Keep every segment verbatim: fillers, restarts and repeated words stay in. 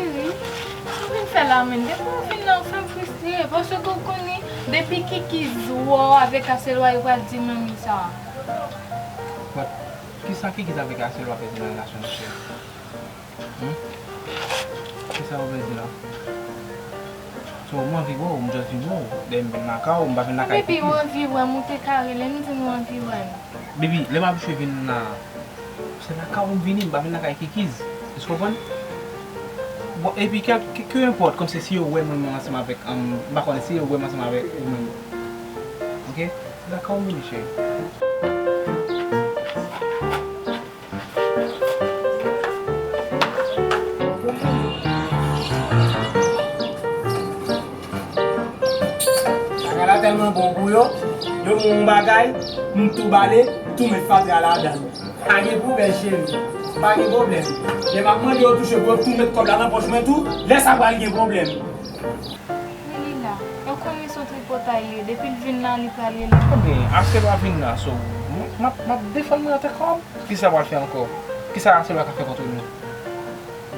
Cheri, sa w vin fè la menm? Depi w vin la, w fè m fristre, paske w konnen, depi Kikiz wè w avèk Aselwa, li pral di manmi sa. But, kisa Kikiz avèk Aselwa pèdi nan relasyon nou, cheri? Hmm? Kisa w vle di la? So, m anvi wè w, m just vin wè w. Dèyè m vin lakay ou, m pa vin lakay Kikiz. Baby, w anvi wè m, ou te ka rele m, di m w anvi wè m. Baby, lè m abitye vin la, se lakay ou m vini, m pa vin lakay Kikiz. Èske w konprann? Bon, epi, kè, kè, kè enpòt, kòmsi si yo wè mwen, mwen ansanm avèk, um, m pa konnen si yo wè m ansanm avèk ou menm. Oke? Se lakay ou m vini, cheri. Bagay la tèlman bon pou yo, yo ban w yon bagay, m tou bale, tou met fatra ladan l. Pa gen pwoblèm, cheri. Pa gen pwoblèm. Lè m ap mande yo touche pou yo tou met kòb la nan pòch mwen tou, lè sa pral gen pwoblèm. Wi, li la. Yo konnen se yon tripotay li ye. Depi l vin la, li pral rele m. Ebyen, Aselwa vin la, so, m, m ap, m ap defann mwen antanke òm. Kisa l pral fè ankò? Kisa Aselwa ka fè kont nou?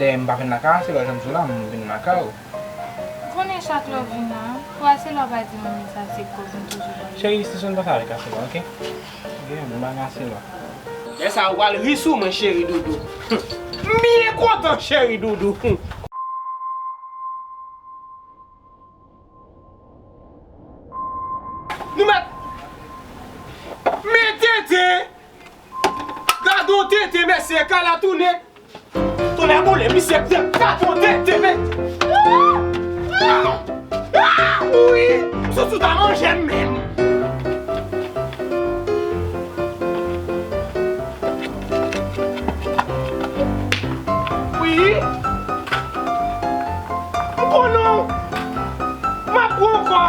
Dayè, m pa vin lakay Aselwa, jan m di w la, m vin lakay ou. Ou konnen chak lè w vin la, pou Aselwa pa di manmi sa se kòb m toujou ba li. Cheri, Sison pa sa avèk Aselwa, oke? Oke, m pa gen Aselwa. Lè sa a, ou pral ri sou mwen, cheri doudou. M byen kontan, cheri doudou. Nou mèt. Men tenten. Gade yon tenten, mesye, kay la tounen. Tonnè boule, misye, gade yon tenten, men. Ah! Ah! Ah! Wi! Sou sou ta manje m menm. Wi. M konnen w. M ap pran w ankò.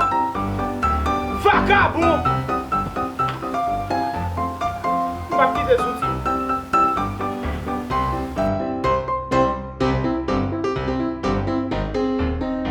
Vakabon. M p ap kite sou ti